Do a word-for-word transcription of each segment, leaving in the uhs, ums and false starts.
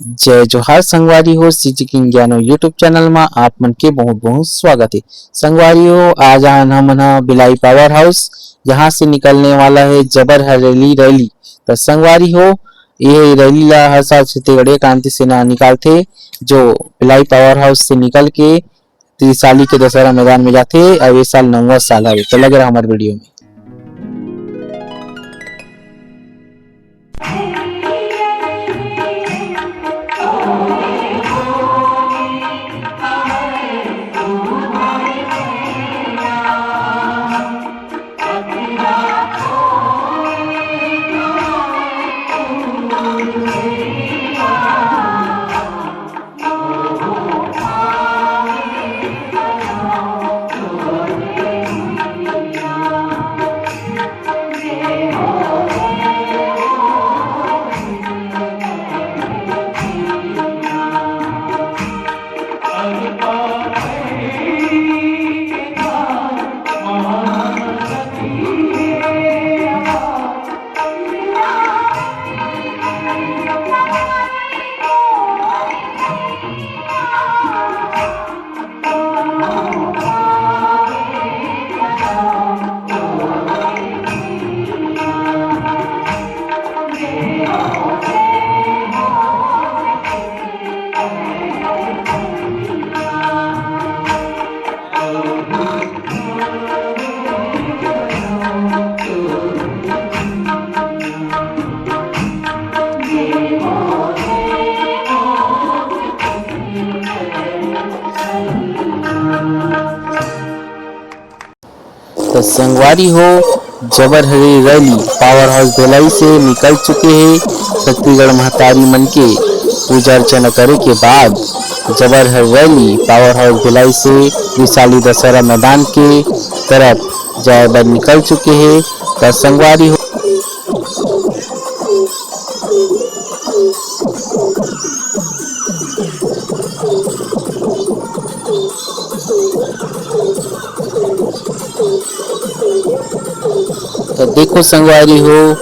जय जोहार संगवारी हो, CG King Gyano YouTube channel मा आप मन के बहुत बहुत स्वागत हे। संगवारी हो, आज आन हमन ह भिलाई पावर हाउस, जहाँ से निकलने वाला है जबर हरेली रैली। त संगवारी हो, ये रैली ला हर साल छत्तीसगढ़िया क्रांति सेना निकालथे, जो भिलाई पावर हाउस से निकल के त्रिसाली के दशहरा मैदान में जाथे। अब ये साल नौवां साल हवे, तो लगे रहा हमारे वीडियो में। त संगवारी हो, जबर हरे रैली पावर हाउस भिलाई से निकल चुके हे। छत्तीसगढ़ महतारी मन के पूजा अर्चना करे के बाद जबर हर रैली पावर हाउस भिलाई से विशाली दशहरा मैदान के तरफ जाए बर निकल चुके हे। त संगवारी हो, तो देखो संगवारी हो,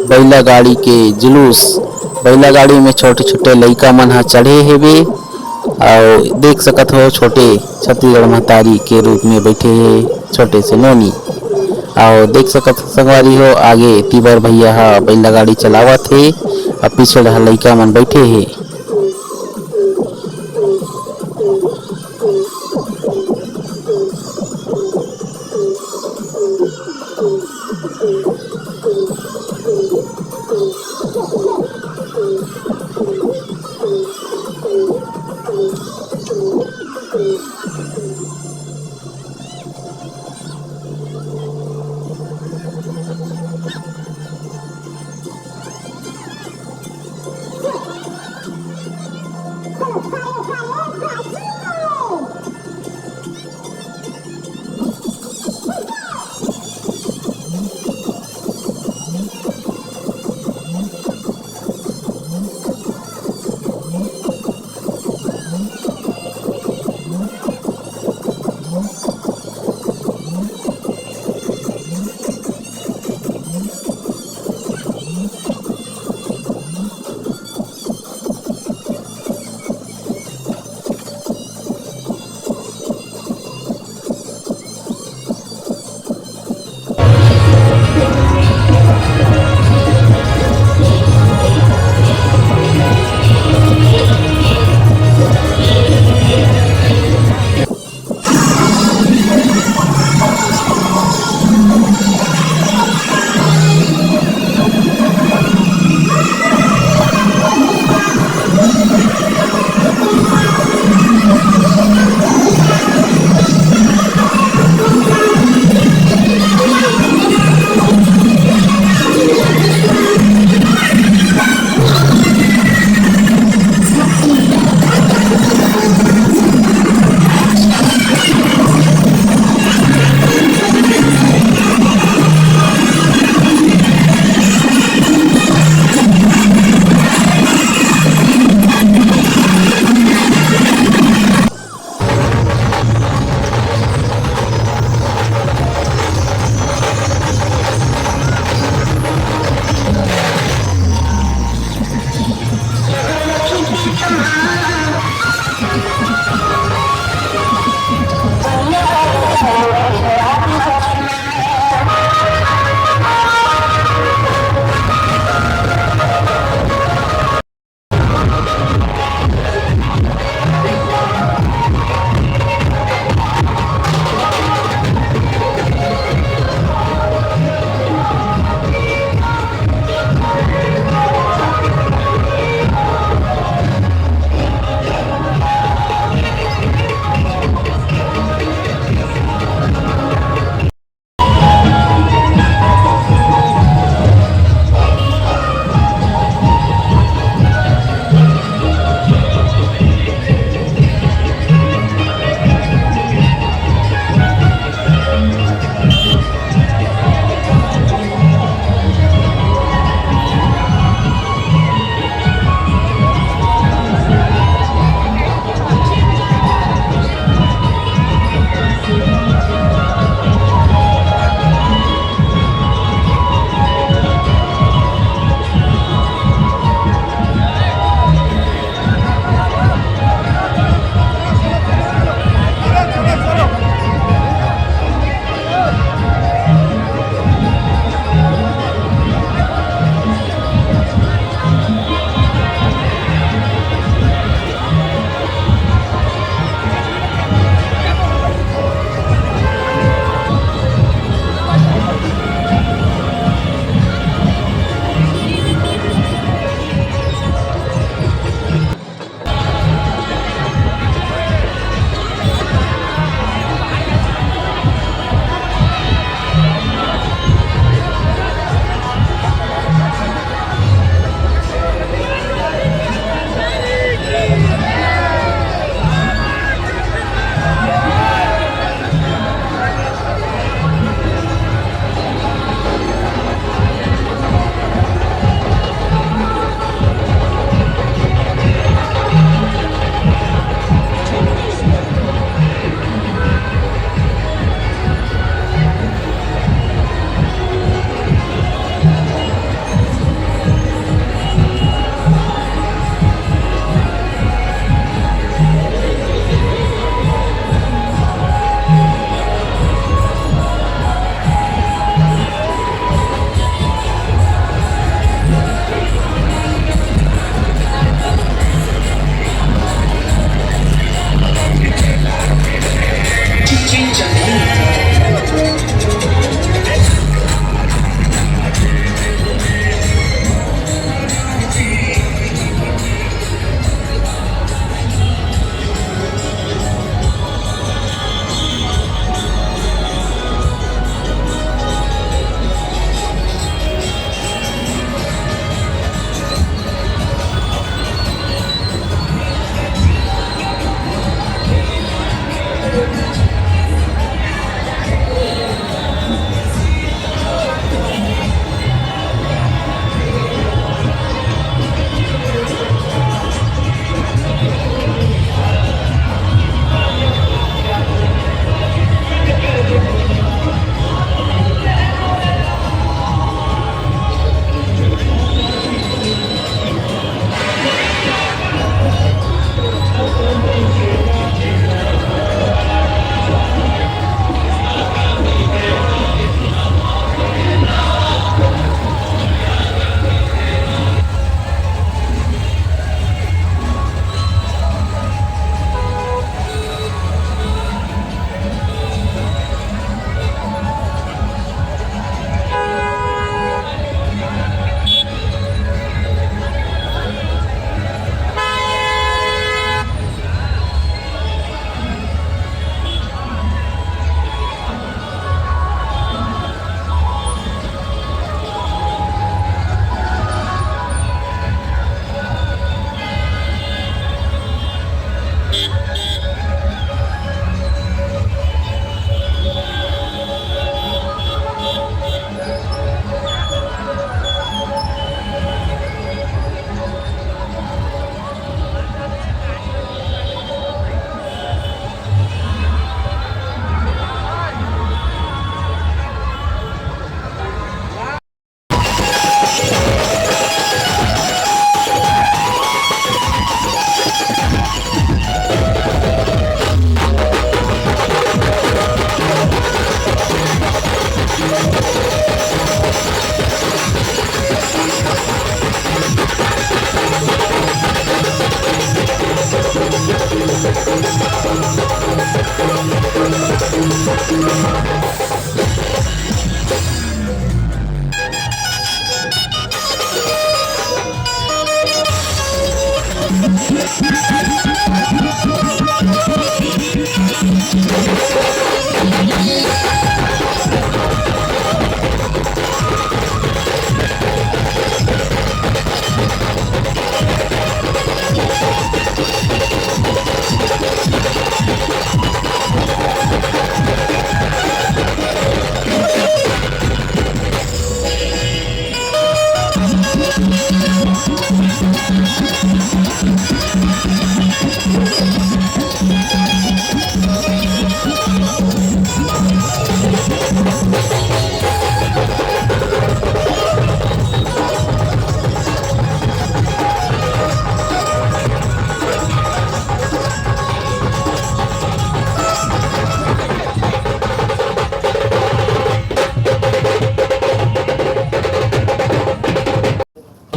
बैला गाड़ी के जुलूस, बैला गाड़ी में छोटे-छोटे लइका मन ह चढ़े हेबे, अउ देख सकत हो, छोटे छत्तीसगढ़ महतारी के रूप में बैठे हे छोटे से नोनी। अउ देख सकत हो संगवारी हो, आगे तीबर भैया ह बैला गाड़ी चलावत हे, अउ पीछे डहर लइका मन बैठे हे।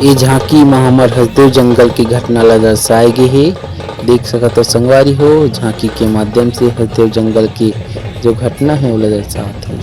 ए झांकी म हमर हसदेव जंगल के घटना ला दर्शाए गे हे। देख सकत हो संगवारी हो, झांकी के माध्यम से हसदेव जंगल के जो घटना हे, ओला दर्शात हे।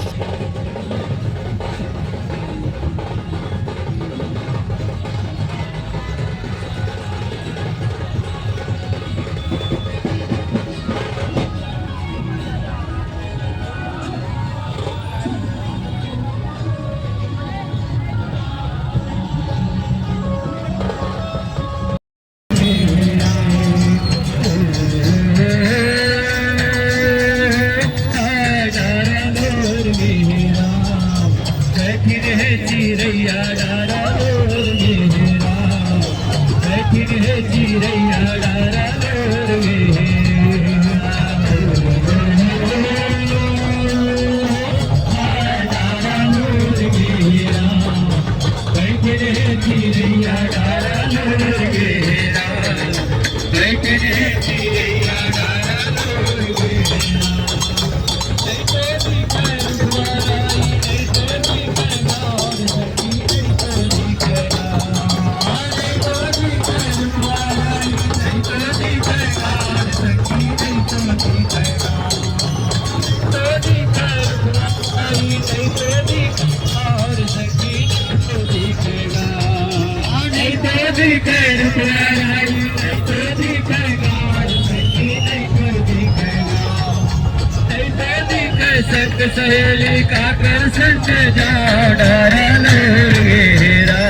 सहेली का कर संग जा डरा लो रे मेरा,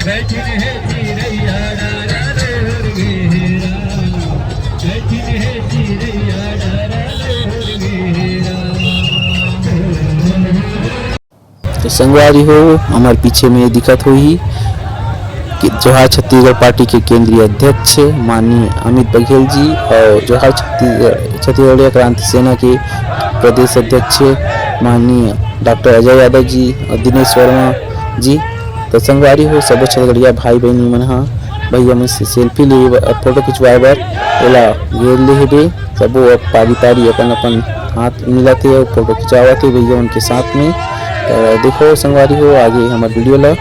बैठी है चिरैया डरा लो रे मेरा, बैठी है चिरैया डरा लो रे मेरा। तो संगवारी हो, हमर पीछे में दिखत होही कि जोहार छत्तीसगढ़ पार्टी के केंद्रीय अध्यक्ष माननीय अमित बघेल जी और जोहार छत्तीसगढ़, छत्तीसगढ़िया क्रांति सेना के प्रदेश अध्यक्ष माननीय डॉक्टर अजय यादव जी और दिनेश वर्मा जी। तो संगवारी हो, सबो छत्तीसगढ़िया भाई बहिनी मन ह भैया मन से सेल्फी लेवे बर, फोटो खिंचवाए बर ओला घेर ले हेबे। सबो अब पारी-पारी अपन-अपन हाथ मिलात हे अउ फोटो खिंचावत हे भैया मन के साथ में। त देखो संगवारी हो, आगे हमर वीडियो ला।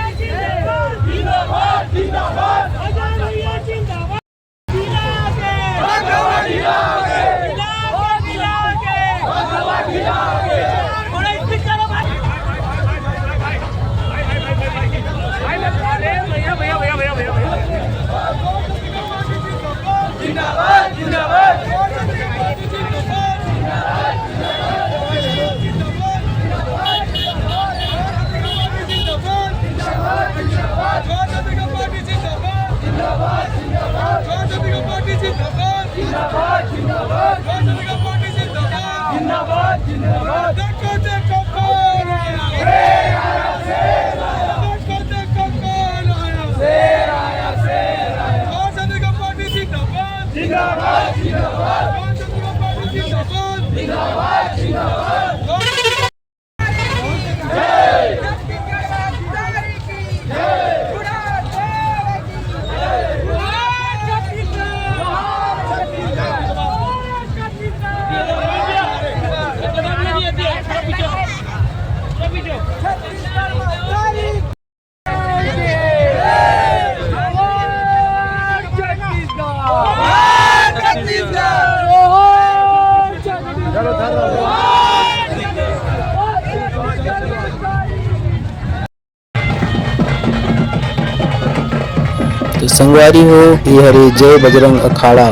संगवारी हो, ये हरे जय बजरंग अखाड़ा,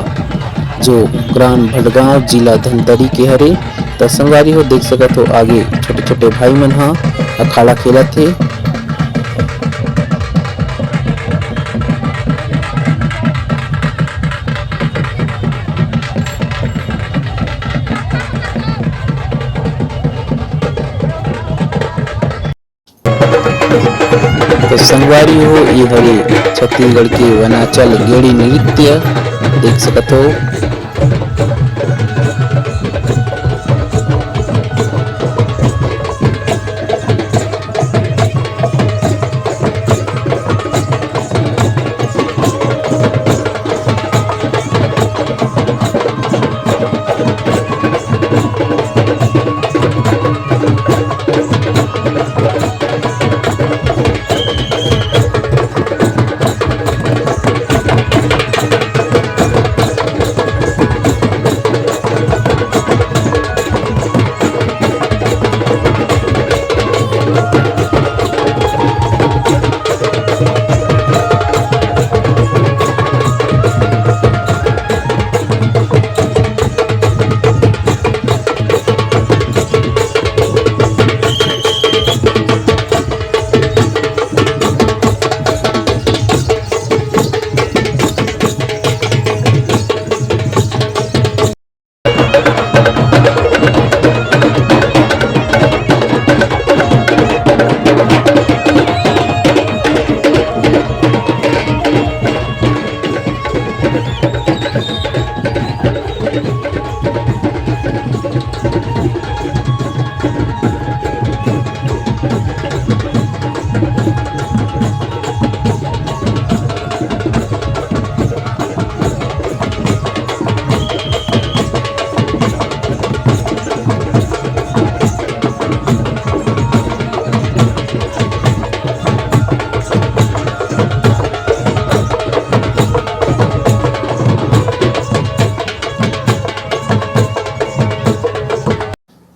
जो ग्राम भटगांव, जिला धमतरी के हरे। त संगवारी हो, देख सकत हो, आगे छोटे-छोटे भाई मन ह अखाड़ा खेलत हे। तो संगवारी हो, ये हरे छत्तीसगढ़ के वनांचल गेड़ी नृत्य, देख सकत हो।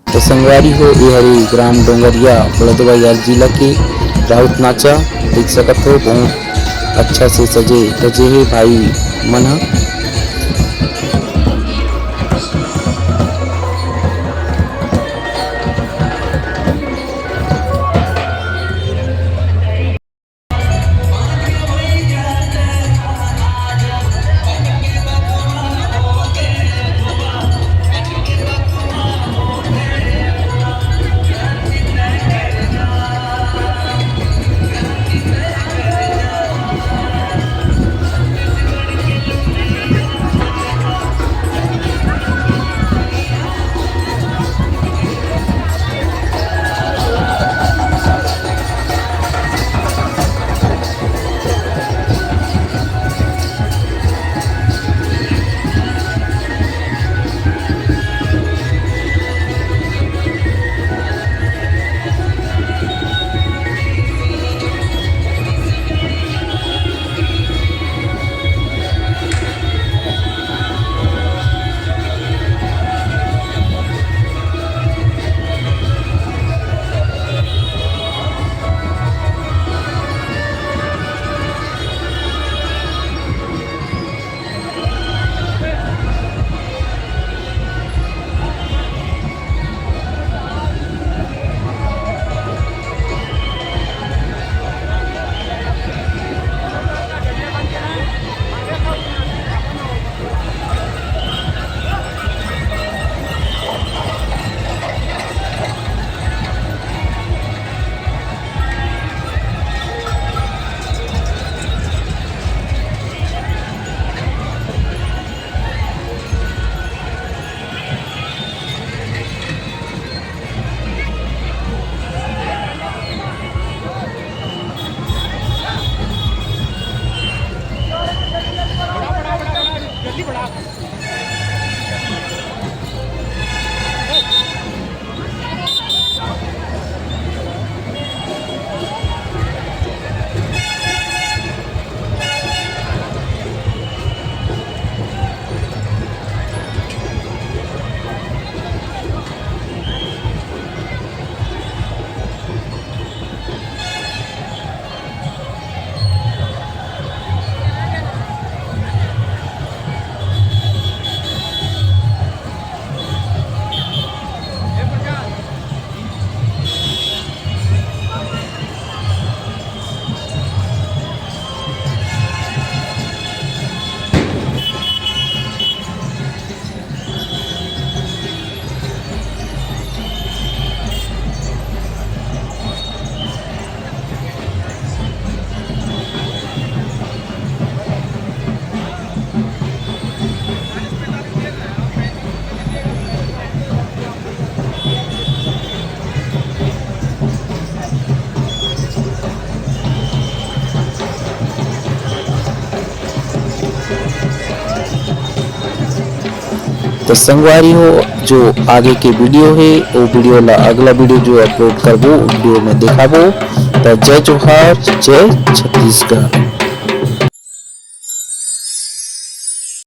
तो संगवारी हो, ये हरे ग्राम डोंगरिया, बलौदाबाजार जिला के राउत नाचा। देख सकत हो, बहुत अच्छा से सजे धजे हे भाई मन ह। संगवारी हो, जो आगे के वीडियो हे, वो वीडियो ला अगला वीडियो जो अपलोड करबो, वीडियो में देखाबो। त जय जोहार, जय छत्तीसगढ़।